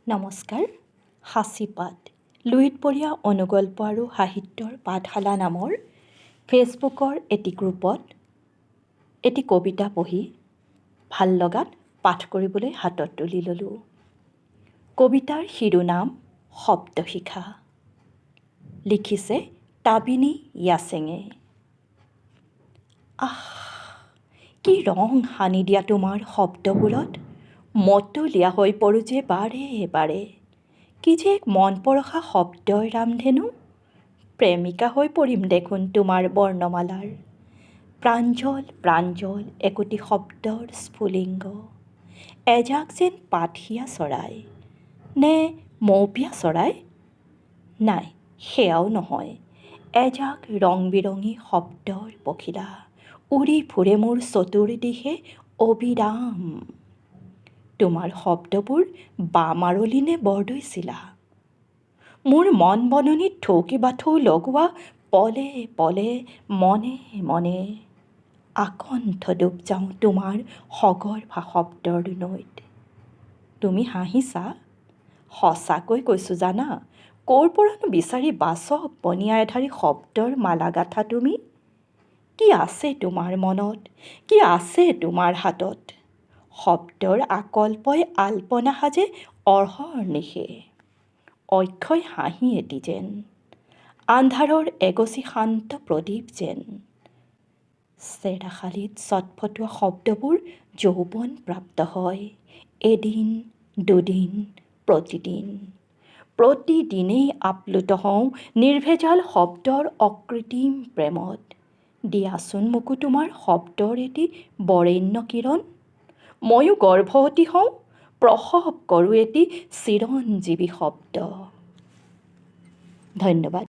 নমস্কাৰ। সাঁচিপাত লুইতপৰীয়া অনুগল্প আৰু সাহিত্যৰ পাঠশালা নামৰ ফেচবুকৰ এটি গ্ৰুপত এটি কবিতা পঢ়ি ভাল লগাত পাঠ কৰিবলৈ হাতত তুলি ল'লোঁ। কবিতাৰ শিৰোনাম শব্দশিখা। লিখিছে তাবিনী য়াচেঙে। আহ, কি ৰং সানি দিয়া তোমাৰ শব্দবোৰত! মতলীয়া হৈ পৰোঁ যে বাৰে বাৰে। কি যে এক মন পৰশা শব্দৰ ৰামধেনু! প্ৰেমিকা হৈ পৰিম দেখোন তোমাৰ বৰ্ণমালাৰ। প্ৰাঞ্জল প্ৰাঞ্জল একোটি শব্দৰ স্ফুলিংগ, এজাক যেন পাতসিয়া চৰাই, নে মৌপিয়া চৰাই? নাই, সেয়াও নহয়। এজাক ৰং বিৰঙী শব্দৰ পখিলা উৰি ফুৰে মোৰ চতুৰ্দিশে অবিৰাম। তোমাৰ শব্দবোৰ বামাৰলি নে বৰদৈচিলা? মোৰ মন বননিত থৌকি বাথৌ লগোৱা পলে পলে, মনে মনে আকণ্ঠ ডুব যাওঁ তোমাৰ সগৰ্ভা শব্দৰ নৈত। তুমি হাঁহিছা। সঁচাকৈ কৈছোঁ জানা, ক'ৰ পৰানো বিচাৰি বাচক বনিয়া এধাৰি শব্দৰ মালা গাঁথা তুমি? কি আছে তোমাৰ মনত, কি আছে তোমাৰ হাতত? শব্দৰ আকল্পই আল্পনা সাজে অহৰ্নিশে। অক্ষয় হাঁহি এটি যেন, আন্ধাৰৰ এগছি শান্ত প্ৰদীপ যেন। চেৰাশালিত ছটফটোৱা শব্দবোৰ যৌৱন প্ৰাপ্ত হয় এদিন, দুদিন, প্ৰতিদিন। প্ৰতিদিনেই আপ্লুত হওঁ নিৰ্ভেজাল শব্দৰ অকৃত্ৰিম প্ৰেমত। দিয়াচোন মোকো তোমাৰ শব্দৰ এটি বৰেণ্য কিৰণ। ময়ো গৰ্ভৱতী হওঁ, প্ৰসৱ কৰোঁ এটি চিৰঞ্জীৱী শব্দ। ধন্যবাদ।